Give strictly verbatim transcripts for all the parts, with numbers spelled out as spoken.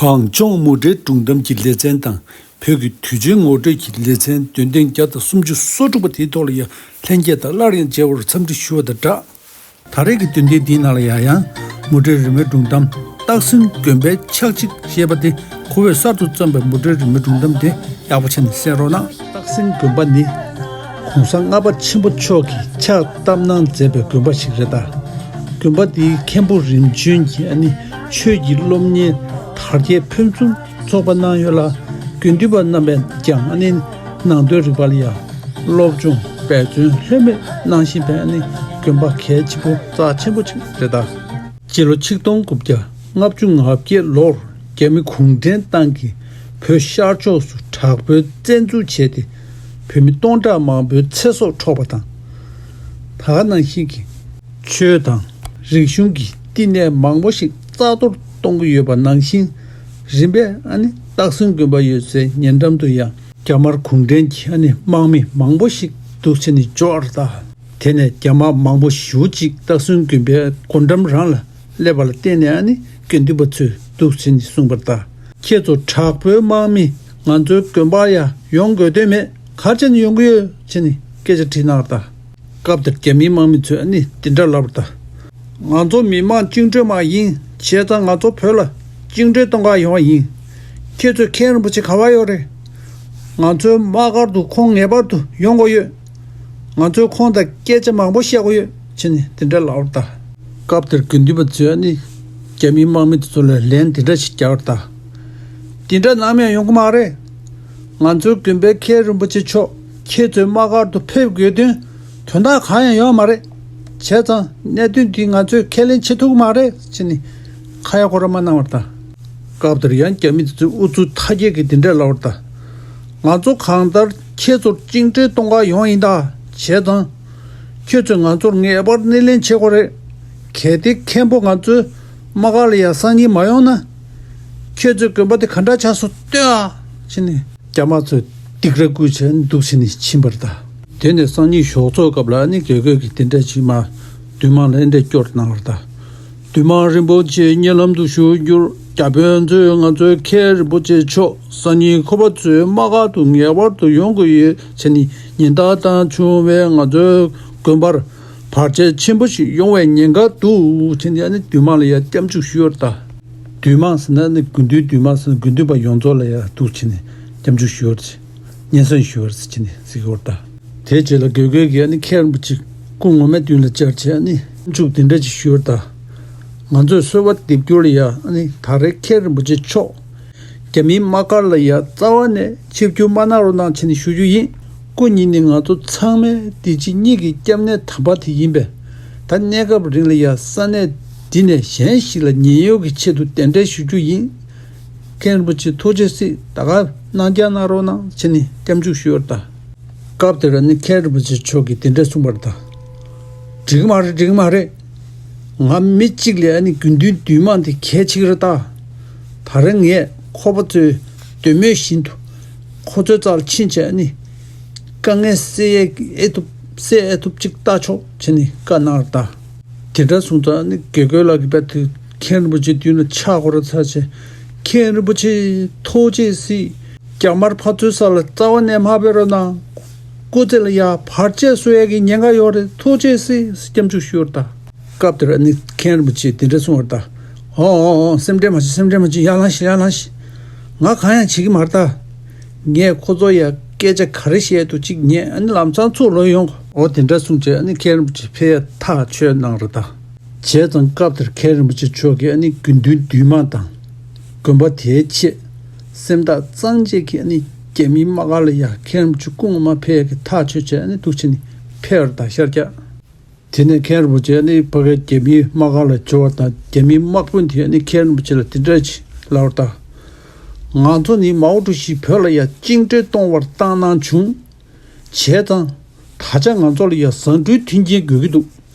གངས་ལྗོངས་མུ་འབྲེལ་སྒྲུང་གཏམ་གྱི་ལེ་ཚན་དང་བོད་ཀྱི་དུས་ཆེན་ངོ་སྤྲོད་ཀྱི་ལེ་ཚན་འདོན་ཐེངས་བརྒྱ་དང་སུམ་ཅུ་སོ་དྲུག་པ་དེའི་ཐོག་ལ་ཡང་ལྷན་རྒྱས་དང་སླར་ཡང་མཇལ་བར་འཚམས་འདྲི་ཞུ་བ་དང་སྦྲགས། ད་རེས་ཀྱི་འདོན་ཐེངས་འདིའི་ནང་ལ་ཡང་ཡང་མུ་འབྲེལ་རི་མོའི་སྒྲུང་གཏམ་སྟག་སེང་དགོན་པའི་ཕྱག་ཕྱིད་ཞེས་པ་དེ་ཁོ་བོས་གསར་དུ་བརྩམས་པའི་མུ་འབྲེལ་རི་མོའི་སྒྲུང་གཏམ་དེ་ཡག་པོ་བྱས་ནས་གསན་རོགས་གནང་། སྟག་སེང་དགོན་པ་ནི་གོང་ས་ལྔ་པ་ཆེན་པོ་མཆོག་གིས་ཕྱག་བཏབ་གནང་མཛད་པའི་དགོན་པ་ཞིག་རེད་ད། དགོན་པ་འདིའི་མཁན་པོ་རིམ་བྱོན་གྱིས་ཨ་ནི་ཆོས་ཀྱི་སློབ་གཉེར་དར་རྒྱས་ཕུན་སུམ་ཚོགས་པ་གནང་ཡོད་ལ། དགེ་འདུན་པ་རྣམ་པས་ཀྱང་ཨ་ནི་ནང་དོན་རིག་པ་ལ་ཡང་སློབ་སྦྱོང་འབད་བརྩོན་ལྷོད་མེད་གནང་བཞིན་པས་ཨ་ནི་དགོན་པ་གལ་ཆེན་པོ་རྩ་ཆེན་པོ་ཅིག་རེད་ད། སྤྱི་ལོ་ཆིག་སྟོང་དགུ་བརྒྱ་ལྔ་བཅུ་ང་བརྒྱད་ལོར་རྒྱ་མི་གུང་ཁྲན་ཏང་གིས་བོད་ཤར་ཕྱོགས་སུ་དྲག་པོའི་བཙན་འཛུལ་བྱས་ཏེ། བོད་མི་སྟོང་ཕྲག་མང་པོའི་ཚེ་སྲོག་འཕྲོག་པ་དང་། ད་ག་ནང་བཞིན་གྱི་ཆོས་དང་རིག་གཞུང་གི་བསྟི་གནས་མང་པོ་ཞིག་རྩ་གཏོར་གཏོང་གི་ཡོད་པ་ནང་བཞིན། རིམ་པས་ཨ་ནི་སྟག་སེང་དགོན་པ་ཡོད་སའི་ཉེ་འགྲམ་དུ་ཡང་རྒྱ་དམར་གུང་ཁྲན་གྱི་ཨ་ནི་དམག་མི་མང་པོ་ཞིག་འདུག་བྱས་ནས་འབྱོར་ད། དེ་ནས་རྒྱ་དམག་མང་པོ་ཞེ་པོ་ཅིག་སྟག་སེང་དགོན་པའི་སྒོ་འགྲམ་རང་ལ་སླེབས་པ་ལ་བརྟེན་ནས་ཨ་ནི་དགེ་འདུན་པ་ཚོས་འདུག་བྱས་ནས་གསུངས་པར་གདའ། ཁྱེད་ཚོ་དྲག་པོའི་དམག་མི་ང་ཚོའི་དགོན་པར་ཡང་ཡོང་དགོས་དོན་མེད། ག་རེ་བྱས་ནས་ཡོང་གི་ཡོད་བྱས་ནས་སྐད་ཆ་དྲིས་གནང་བར་གདའ། སྐབས་དེར་རྒྱ་མིའི་དམག་མི་ཚོས་ཨ་ནི་འདི་འདྲ་ལབ་པར་གདའ། ང་ཚོ་མི་དམངས་བཅིངས་འགྲོལ་དམག་ཡིན། བྱས་ཙང་ང་ཚོ་བོད་ལ་བཅིངས་འགྲོལ་གཏོང་གར་ཡོང་བ་ཡིན། ཁྱེད་ཚོས་མཁན་རིན་པོ་ཆེ་ག་པར་ཡོད་རེད། ང་ཚོའི་དམག་སྒར་དུ་ཁོང་ངེས་པར་དུ་ཡོང་དགོས་ཡོད། ང་ཚོས་ཁོང་དང་སྐད་ཆ་མང་པོ་བཤད་དགོས་ཡོད་བྱས་ནས་དེ་འདྲ་ལབ་པར་གདའ། སྐབས་དེར་དགེ་འདུན་པ་ཚོས་ནི་རྒྱ་མིའི་དམག་མི་དེ་ཚོ་ལ་ལན་དེ་འདྲ་ཞིག་རྒྱག་པར་གདའ། དེ་འདྲ་ནམ་ཡང་ཡོང་གི་མ་རེད། ང་ཚོའི་དགོན་པའི་མཁན་རིན་པོ་ཆེ་མཆོག་ཁྱེད་ཚོའི་དམག་སྒར་དུ་ཕེབས་དགོས་དོན་དོན་དག་གང་ཡང་ཡོད་མ་རེད། བྱས་ཙང་གནད་དོན་འདི་ང་ཚོས་ཁས་ལེན་བྱེད་ཐུབ་ཀྱི་མ་རེད་ཅེས་ནི་ཁ་ཡ་ཁོ་ར་མ་གནང་བར་གདའ། སྐབས་དེར་ཡང་རྒྱ་མི་དེ་ཚོས་ཨུ་ཚུགས་མཐའ་སྐྱེལ་གྱིས་འདི་འདྲ་ལབ་པར་གདའ། ང་ཚོ་གང་ལྟར་ཁྱེད་ཚོར་བཅིངས་འགྲོལ་གཏོང་གར་ཡོང་ཡིན་ད། བྱས་ཙང་ཁྱོད་ཚོས་ང་ཚོར་ངེས་པར་སྣེ་ལེན་བྱེད་དགོས་རེད། གལ་ཏེ་མཁན་པོ་ང་ཚོའི་དམག་སྒར་ལ་ཡང་སང་ཉིན་མ་ཡོང་ན། ཁྱོད་ཚོའི་དགོན་པ་དེ་ག་འདྲ་ཆགས་སོང་ལྟོས་ཨ། ཅེས་ནི་རྒྱ་དམག་ཚོས་སྡིགས་ར་བསྐུལ་བྱས་འདུག་བྱས་ནས་ཕྱིན་པར་གདའ། དེ་ནས་སང་ཉིན་ཞོགས་ཚོགས་སྐབས་ལ་ནི་དགེ་བསྐོས་ཀྱིས་དེ་འདྲ་ཞིག་མ་འདུས་མང་ལ་འདྲ་སྐྱོར་གནང་བར་གདའ། འདུས་མང་རིན་པོ་ཆེ་རྨི་ལམ་དུ་བཞུགས་རྒྱུར་རྒྱ་དཔོན་ཚོས་ང་ཚོའི་མཁན་རིན་པོ་ཆེ་མཆོག་སང་ཉིན་ཁོ་པ་ཚོའི་དམག་སྒར་དུ་ངེས་པར་དུ་ཡོང་དགོས་ཡོད་བྱས་ནས་ཉིན་ལྟར་དང་བྱུང་བས་ང་ཚོའི་དགོན་པར་བར་ཆད་ཆེན་པོ་ཞིག་ཡོང་བའི་ཉེན་ཁ་འདུག་བྱས་ནས་ཨ་ནི་འདུས་མང་ལ་ཡང་སྐྱབས་འཇུག་ཞུས་པར་གདའ། འདུས་མང་ཟེར་ན་ནི་དགེ་འདུན་འདུས་མང་ཟེར་ན་དགེ་འདུན་པ་ཡོངས་རྫོགས་ལ་ཡང་འདུག་བྱས་ནས་སྐྱབས་འཇུག་ཞུས་པར་བྱས། སྙན་སེང་ཞུ་བར་ཟེར་གྱི་ནི་ཟེར་གྱི་བར་གདའ། དེའི་རྗེས་ལ་དགེ་བསྐོས་ཀྱིས་ཨ་ནི་མཁན་རིན་པོ་ཆེ་སྐུ་ངོ་མའི་མདུན་ལ་བཅར་བྱས་ཨ་ནི་མཇུག་འདི་འདྲ་ཅིག་ཞུས་པར་གདའ། ང་ཚོས་གསོལ་བ་འདེབས་རྒྱུ་ལ་ཡ་ཨ་ནི་ད་རེས་མཁན་རིན་པོ་ཆེ་མཆོག་རྒྱ་མིའི་དམག་སྒར་ལ་ཡ་རྩ་བ་ནས་ཆིབས་བསྒྱུར་མ་གནང་རོགས་གནང་བྱས་ནས་ཞུ་རྒྱུ་ཡིན། སྐུ་ཉིད་ནི་ང་ཚོ་ཚང་མའི་བདེ་སྐྱིད་གཉིས་ཀྱི་སྐྱབས་གནས་དམ་པ་དེ་ཡིན་པས། ད་གནས་སྐབས་རིང་ལ་ཡ་ས་གནས་འདི་ནས་གཞན་ཞིག་ལ་ཉེན་གཡོལ་གྱི་ཆེད་དུ་གདན་འདྲེན་ཞུ་རྒྱུ་ཡིན། མཁན་རིན་པོ་ཆེ་ཐུགས་རྗེ་གཟིགས། ད་ག་གནང་རྒྱ་གནང་རོགས་གནང་བྱས་ནས་སྐྱབས་འཇུག་ཞུས་པར་གདའ། སྐབས་དེར་ནི་མཁན་རིན་པོ་ཆེ་མཆོག་གིས་དེ་འདྲ་གསུངས་པར་གདའ། འགྲིག་གི་མ་རེད། འགྲིག་གི་མ་རེད། ང་མི་གཅིག་ལ་ནི་དགེ་འདུན་འདུས་མང་དེ་གལ་ཆེ་གི་རེད་ད། ད་རེས་ངས་ཁོ་པ་ཚོའི་འདོད་མོས་བཞིན་དུ་ཁོ་ཚོའི་རྩ་ལ་ཕྱིན་བྱས་ནི་དཀའ་ངལ་སེལ་ཡས་ཀྱི་ཨེ་ཐུབ་སེལ་ཨེ་ཐུབ་ཅིག་ལྟ་ཆོག་བྱས་ནི་བཀའ་གནང་བར་གདའ། དེ་འདྲ་སོང་ཙང་ནི་དགེ་བསྐོས་ལགས་ཀྱིས་རྦད་དེ་མཁན་རིན་པོ་ཆེའི་མདུན་ལ་ཕྱག་སྐོར་ར་ཚར་བྱས། མཁན་རིན་པོ་ཆེ་ཐུགས་རྗེ་གཟིགས། རྒྱ་དམར་ཕར་ཚུར་ས་ལ་རྩ་བ་ནས་མ་ཕེབས་རོགས་གནང་། སྐུ་ཚེ་ལ་ཡ་བར་ཆད་བཟོ་ཡས་ཀྱི་ཉེན་ཁ་ཡོད་རེད། ཐུགས་རྗེ་གཟིགས་སྐྱབས་འཇུག་ཞུ་བར་གདའ། སྐབས་དེར་ནི་མཁན་རིན་པོ་ཆེས་དེ་འདྲ་གསུངས་པར་གདའ། ཨོ་ཨོ་ཨོ་སེམས་ཁྲལ་མ་བྱེད། སེམས་ཁྲལ་མ་བྱེད། ཡར་ལངས་ཤིག་ཡར་ལངས་ཤིག་ང་གང་ཡང་བྱེད་ཀྱི་མ་རེད་ད། ངས་ཁོ་ཚོ་ཡ་སྐད་ཆ་ག་རེ་བཤད་འདུག་ཅིག་ཉན། ཨ་ནི་ལམ་སང་ཚུར་ལོག་ཡོང་། འོ་དེ་འདྲ་གསུངས་བྱས་ཨ་ནི་མཁན་རིན་པོ་ཆེ་ཕེབས་ཡ་ཐག་ཆོད་གནང་རེད་ད། བྱས་ཙང་སྐབས་དེར་མཁན་རིན་པོ་ཆེ་མཆོག་གིས་ཨ་ནི་དགེ་འདུན་འདུས་མང་དང་། དགོན་པ་དེའི་ཆེད་སེམས་ཐག་གཙང་བཅད་ཀྱིས་ཨ་ནི་རྒྱ་མིའི་དམག་སྒར་ལ་ཡ་མཁན་རིན་པོ་ཆེ་སྐུ་ངོ་མ་ཕེབས་ཡ་གི་ཐག་ཆོད་བྱས་ཨ་ནི་འདུག་བྱས་ནི་ཕེབས་རེད་ད་ཤར་རྒྱག་དེ་ནས་མཁན་རིན་པོ་ཆེ་ནི་ཕ་གིའི་རྒྱ་མིའི་དམག་སྒར་ལ་འབྱོར་བ་དང་། རྒྱ་མིའི་དམག་དཔོན་དེས་ནི་མཁན་རིན་པོ་ཆེ་ལ་དེ་འདྲ་ཞིག་ལབ་པར་གདའ། ང་ཚོ་ནི་མའོ་ཀྲུའུ་ཞི་བོད་ལ་ཡ་བཅིངས་འགྲོལ་གཏོང་བར་བཏང་གནང་བྱུང་། བྱས་ཙང་། ད་ཆ་ང་ཚོ་ལ་ཡ་བཟང་འཕྲུལ་མཐུན་རྐྱེན་དགོས་ཀྱི་འདུག་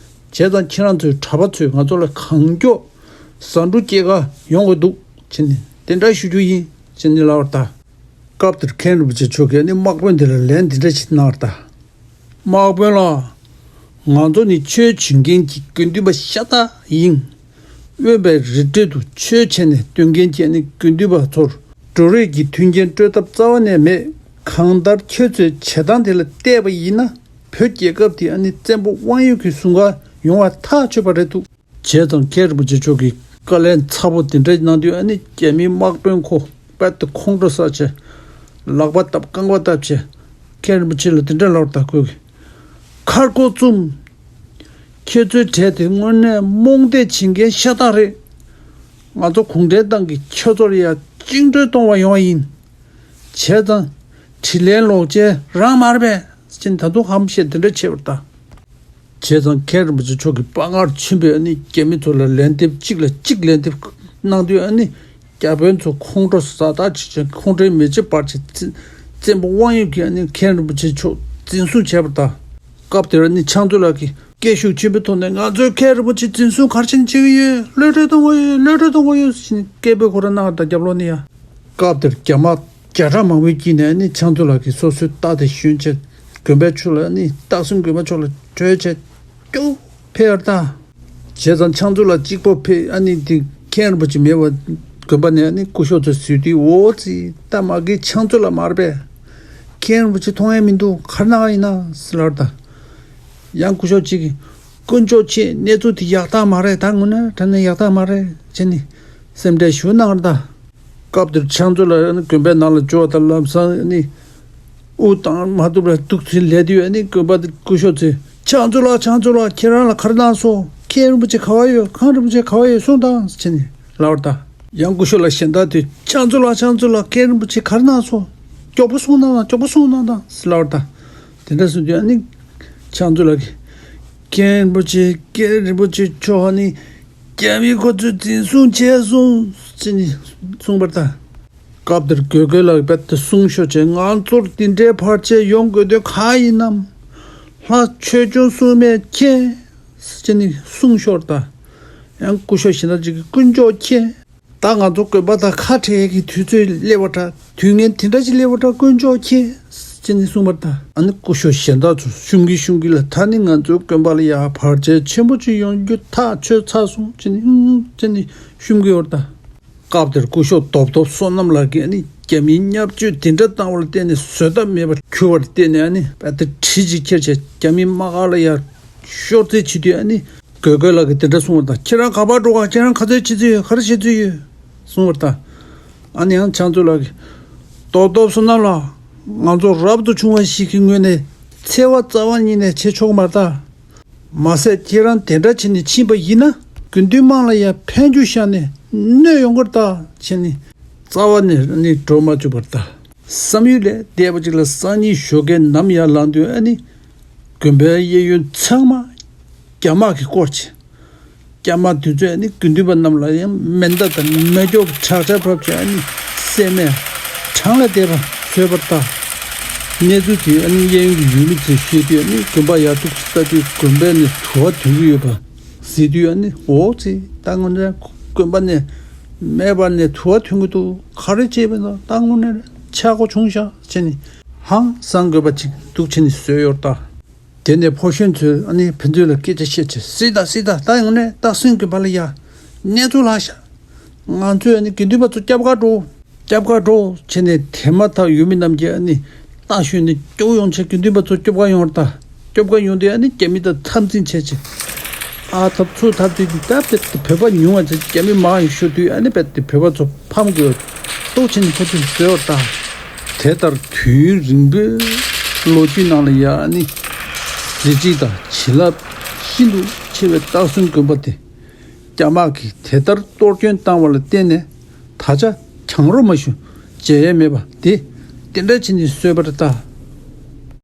བྱས་ཙང་ཁྱེད་རང་ཚོའི་གྲྭ་པ་ཚོས་ང་ཚོ་ལ་གང་མགྱོགས་བཟང་འཕྲུལ་སྐྱེལ་ག་ཡོང་དགོས་འདུག་བྱས་ནས་དེ་འདྲ་ཞུ་རྒྱུ་ཡིན་བྱས་ནས་ལབ་པར་གདའ། སྐབས་དེར་མཁན་རིན་པོ་ཆེ་མཆོག་གིས་ནི་དམག་དཔོན་དེ་ལ་ལན་འདི་འདྲ་ཞིག་གནང་བར་གདའ། དམག་དཔོན་ལགས། ང་ཚོ་ནི་ཆོས་བྱེད་མཁན་གྱི་དགེ་འདུན་པ་ཤ་སྟག་ཡིན། དབེན་པའི་རི་ཁྲོད་དུ་ཆོས་བྱས་ནས་སྡོད་མཁན་གྱི་ཨ་ནི་དགེ་འདུན་པ་ཚོར་འགྲོ་རེས་ཀྱི་མཐུན་རྐྱེན་སྤྲོད་ཐབས་རྩ་བ་ནས་མེད། གང་ལྟར་ཁྱོད་ཚོས་བྱེད་སྟངས་དེ་ལ་བལྟས་པ་ཡིན་ན། བོད་རྒྱལ་ཁབ་དེ་ཨ་ནི་བཙན་པོ་དབང་ཡོད་ཀྱི་བཟུང་བཀའ་ཡོང་བ་ཐག་ཆོད་པ་རེད་འདུག་བྱས་ཙང་མཁན་རིན་པོ་ཆེ་མཆོག་གིས་བཀའ་ལན་ཚ་པོ་དེ་འདྲ་གནང་དུས་ཨ་ནི་རྒྱ་མིའི་དམག་དཔོན་ཁོ་རྦད་དེ་ཁོང་ཁྲོ་ཟ་བྱས། ལག་པ་བརྡབ་རྐང་པ་བརྡབ་བྱས། མཁན་རིན་པོ་ཆེ་ལ་དེ་འདྲ་ལབ་པ་རེད་ད། ཁོས་ཀྱིས། མཁར་སྒོ་བཙུམས། ཁྱེད་ཚོའི་གྲས་དེ་དངོས་གནས་རྨོངས་དད་བྱེད་མཁན་ཤ་སྟག་རེད། ང་ཚོ་གུང་ཁྲན་ཏང་གིས་ཁྱོད་ཚོར་ཡ་བཅིངས་འགྲོལ་གཏོང་བ་ཡོང་བ་ཡིན། བྱས་ཙང་། དྲིན་ལན་ལོག་བྱེད་རང་མ་རེད་པས། ཅེས་ད་དུང་ཧམ་བཤད་དེ་འདྲ་བྱས་པ་རེད་ད། བྱས་ཙང་མཁན་རིན་པོ་ཆེ་མཆོག་གིས་དཔའ་ངར་ཆེན་པོས་ཨ་ནི་རྒྱ་མི་ཚོ་ལ་ལན་འདེབས་གཅིག་ལ་གཅིག་ལན་འདེབས་གནང་དུས་ཨ་ནི་རྒྱ་དཔོན་ཚོ་ཁོང་ཁྲོ་ཟ་ཐག་ཆོད་ཅིང་ཁོང་ཁྲོའི་མེ་ལྕེ་འབར་ཅིང་བཙན་བཙན་པོ་དབང་ཡོད་ཀྱིས་ཨ་ནི་མཁན་རིན་པོ་ཆེ་མཆོག་འཛིན་བཟུང་བྱས་པ་དང་། སྐབས་དེར་ཨ་ནི་ཕྱག་མཛོད་ལགས་ཀྱིས་སྐད་ཤུགས་ཆེན་པོའི་ཐོག་ནས་ང་ཚོས་མཁན་རིན་པོ་ཆེ་འཛིན་བཟུང་ག་རེ་བྱས་ནས་བྱེད་ཀྱི་ཡོད། གློད་གྲོལ་གཏོང་དགོས་ཡོད། གློད་གྲོལ་གཏོང་དགོས་ཡོད་ཟེར་ནས་སྐད་འབོད་ཁོ་རང་གནང་བ་དང་རྒྱབ་ལོགས་ནས་ཡ། སྐབས་དེར་རྒྱ་དམག་བརྒྱ་ཕྲག་མང་པོའི་དཀྱིལ་ནས་ནི་ཕྱག་མཛོད་ལགས་ཀྱིས་སོ་སོའི་རྟ་དེ་ཞོན་བྱས་དགོན་པའི་ཕྱོགས་ལ་ནི་སྟག་གསུམ་དགོན་པ་ཕྱོགས་ལ་བྲོས་བྱས་སྐྱོ་ཕེབས་པ་རེད་ད། བྱས་ཙང་ཕྱག་མཛོད་ལགས་གཅིག་པོ་ཕེབས་ཨ་ནི་དེ་མཁན་རིན་པོ་ཆེ་མེད་པ་དགོན་པ་ནས་ཨ་ནི་སྐུ་ཞབས་ཚོས་གཟིགས་དུས་འོ་ཙི་ད་མ་གི་ཕྱག་མཛོད་ལགས་མ་རེད་པས། མཁན་རིན་པོ་ཆེ་མཐོང་ཡས་མི་འདུག་ག་རེ་གནང་ཡ་ཡིན་ན་ཟེར་ལབ་པ་རེད་ད། ཡང་སྐུ་ཞབས་གཅིག་གིས་དཀོན་མཆོག་མཁྱེན། གནས་ཚུལ་དེ་ཡག་ཐག་མ་རེད། ད་དངོས་གནས་དྲང་གནས་ཡག་ཐག་མ་རེད་ཅེས་ནི་སེམས་ཁྲལ་ཞུ་གནང་བ་རེད་ད། སྐབས་དེར་ཕྱག་མཛོད་ལགས་ནི་དགོན་པའི་ནང་ལ་འབྱོར་བ་དང་ལམ་སང་ནི་དབུགས་བཏང་མ་ཐུབ་པར་འདུག་ཚུལ་ལས་དུས་ནི་དགོན་པ་དེ་སྐུ་ཞབས་ཚོས་ཕྱག་མཛོད་ལགས་ཕྱག་མཛོད་ལགས་ཁྱེད་རང་ལ་ག་རེ་གནང་སོང་། མཁན་རིན་པོ་ཆེ་ག་པར་ཡོད། གང་རིན་པོ་ཆེ་ག་པར་ཡོད་གསུངས་དང་ཟེར་ནས་ལབ་པ་རེད་ད། ཡང་སྐུ་ཞབས་ལགས་གཞན་དག་དེས་ཕྱག་མཛོད་ལགས་ཕྱག་མཛོད་ལགས་མཁན་རིན་པོ་ཆེ་ག་རེ་གནང་སོང་། མགྱོགས་པོ་གསུངས་གནང་དང་མགྱོགས་པོ་གསུངས་གནང་དང་ཟེར་ལབ་པ་རེད་ད། དེ་འདྲ་གསུངས་དུས་ནི་ཕྱག་མཛོད་ལགས་ཀྱིས་མཁན་རིན་པོ་ཆེ་མཁན་རིན་པོ་ཆེ་མཆོག་ནི་རྒྱ་མིས་ཁོ་ཚོས་འཛིན་བཟུང་བྱས་སོང་ཟེར་ནས་གསུངས་པ་རེད་ད། སྐབས་དེར་སྒོས་སྒོས་ལགས་རྦད་དེ་གསུང་ཤོར་བྱས་ང་ཚོར་འདི་འདྲའི་བར་ཆད་ཡོང་དགོས་དོན་གང་ཡིན་ནམ། ལྷ་ཆོས་སྐྱོང་སྲུང་མས་མཁྱེན་ཟེར་ནས་གསུང་ཤོར་ད། ཡང་སྐུ་ཞབས་གཞན་དག་ཅིག་གིས་དཀོན་མཆོག་མཁྱེན། ད་ང་ཚོ་དགོན་པ་དང་ཁ་བྲལ་གྱི་དུས་ཚོད་སླེབས་པ་འདྲ། དུས་ངན་དེ་འདྲ་ཞིག་སླེབས་པ་འདྲ། དཀོན་མཆོག་མཁྱེན་ཟེར་ནས་གསུངས་པ་རེད་ད། ཨ་ནི་སྐུ་ཞབས་གཞན་དག་ཚོ་ཤུམ་གྱིན་ཤུམ་གྱིན་ལ་ད་ནི་ང་ཚོའི་དགོན་པ་ལ་ཡ་བར་ཆད་ཆེན་པོ་ཅིག་ཡོང་རྒྱུ་ཐག་ཆོད་ཚར་སོང་ཟེར་ནས་ཧུང་ཧུང་ཟེར་ནས་ཤུམ་གྱིན་ཡོད་རེད་ད། སྐབས་དེར་སྐུ་ཞབས་རྡོབ་རྡོབ་བསོད་ནམས་ལགས་ཀྱིས་ཨ་ནི་རྒྱ་མིའི་བརྙས་བཅོས་དེ་འདྲ་བཏང་བ་ལ་བརྟེན་ནས་བཟོད་ཐབས་མེད་པར་གྱུར་བ་ལ་བརྟེན་ནས་ཨ་ནི་རྦད་དེ་གྲི་ཅིག་ཁྱེར་བྱས་རྒྱ་མིའི་དམག་སྒར་ལ་ཡ་ཤོར་རྩིས་བྱེད་དུས་ཨ་ནི། སྒོས་སྒོས་ལགས་ཀྱིས་དེ་འདྲ་གསུངས་པ་དང་ཁྱེད་རང་ག་པར་འགྲོ་ག་ཁྱེད་རང་ག་ཚོད་བྱེད་རྩིས་ཡོད། ག་རེ་བྱེད་རྩིས་ཡོད་གསུངས་པ་དང་། ཨ་ནི་ཡང་ཕྱག་མཛོད་ལགས་ཀྱིས་རྡོག་རྡོག་བསོད་ནམས་ལགས། ང་ཚོ་རབ་ཏུ་བྱུང་བ་ཞིག་གི་ངོས་ནས་འཚེ་བ་རྩ་བ་ཉིད་ནས་བྱེད་ཆོག་མ་རེད་ད། མ་ཟད་ཁྱེད་རང་དེ་འདྲ་བྱས་ནས་ཕྱིན་པ་ཡིན་ན་དགེ་འདུན་དམངས་ལ་ཡང་ཕན་རྒྱུ་ཤར་ནས་གནོད་ཡོང་གི་རེད་ད་བྱས་ནས་རྩ་བ་ནས་ནི་འགྲོ་མ་བཅུག་པ་རེད་ད། བསམ་ཡུལ་ལས་འདས་པ་ཅིག་ལ་སང་ཉིན་ཞོགས་ཀས་ནམ་ཡར་ལངས་དུས་ཨ་ནི་དགོན་པའི་གཡས་གཡོན་ཚང་མ་རྒྱ་དམག་གིས་བསྐོར་བྱས། རྒྱ་དམག་དེ་ཚོས་ཨ་ནི་དགེ་འདུན་པ་རྣམས་ལ་ཡང་མེ་མདའ་དང་མེ་སྒྱོགས་དྲག་ཆར་བབས་བྱས་ཨ་ནི་བསད་རྨས་གྲངས་ལས་འདས་པ་བཟོས་པ་རེད་ད། གནས་ཚུལ་དེ་ཨ་ནི་གཡས་གཡོན་གྱི་ཡུལ་མི་ཚོས་ཤེས་དུས་ཨ་ནི་དགོན་པ་ཡར་ཐུག་ཅིག་ལྟ་དུས་དགོན་པའི་ནས་དུ་བ་ཐོན་གྱི་ཡོད་པ། གཟིགས་དུས་ཨ་ནི་འོ་ཙི་ད་དངོས་གནས་དགོན་པ་ནས་མེ་འབར་ནས་དུ་བ་ཐོན་གྱི་འདུག་ག་རེ་བྱས་པ་ཡིན་ན་ད་དངོས་གནས་ཆག་སྒོ་བྱུང་ཤག་བྱས་ནས་ཧང་སང་དགོས་པ་ཅིག་འདུག་བྱས་ནས་བཟོས་ཡོད་ད། དེ་ནས་ཕོ་གཞོན་ཚོས་ཨ་ནི་ཕན་ཚུན་ལ་སྐད་ཆ་བཤད་བྱས་སྲིད་ད་སྲིད་ད་ད་དངོས་གནས་སྟག་གསུམ་དགོན་པ་ལ་ཡ་གནས་ཚུལ་ལྷག་ཤག་ང་ཚོས་ཨ་ནི་དགེ་འདུན་པ་ཚོ་སྐྱབས་ག་འགྲོ། སྐྱབས་ག་འགྲོ་བྱས་ནས་དེ་མ་ཐག་ཡུལ་མི་རྣམས་ཀྱིས་ཨ་ནི་རྟ་ཞོན་ནས་སྐྱོབ་ཡོང་བྱས་དགེ་འདུན་པ་ཚོ་སྐྱོབ་ག་ཡོང་བ་རེད་ད། སྐྱོབ་ག་ཡོང་དུས་ཨ་ནི་རྒྱ་མི་དང་འཐབ་འཛིང་བྱས་བྱས། ཨ་ཐབས་ཚུར་ཐབས་དེ་དུས་ད་དཔེ་དེ་བོད་པ་ཉུང་བ་བྱས་རྒྱ་མི་མང་ཡང་ཤོར་དུས་ཨ་ནི་དཔེ་དེ་བོད་པ་ཚོ་ཕམ་དགོས་ལྟོགས་བྱས་ནས་ཁོ་ཚོས་བཟོས་པ་རེད་ད། དེ་ལྟར་དུས་ཡུན་རིང་པོའི་ལོ་རྒྱུས་ནང་ལ་ཡ་ཨ་ནི་གཟི་བརྗིད་དང་བྱིན་རླབས་ཤིན་ཏུ་ཆེ་བའི་སྟག་གསུམ་དགོན་པ་དེ། རྒྱ་དམག་གིས་དེ་ལྟར་གཏོར་སྐྱོན་བཏང་བ་ལ་བརྟེན་ནས་ད་ཆ་གྱང་རོ་མ་ཞུ་བྱེད་ཡས་མེད་པ་དེ་དེ་འདྲ་བྱས་ནས་བཟོས་པ་རེད་ད།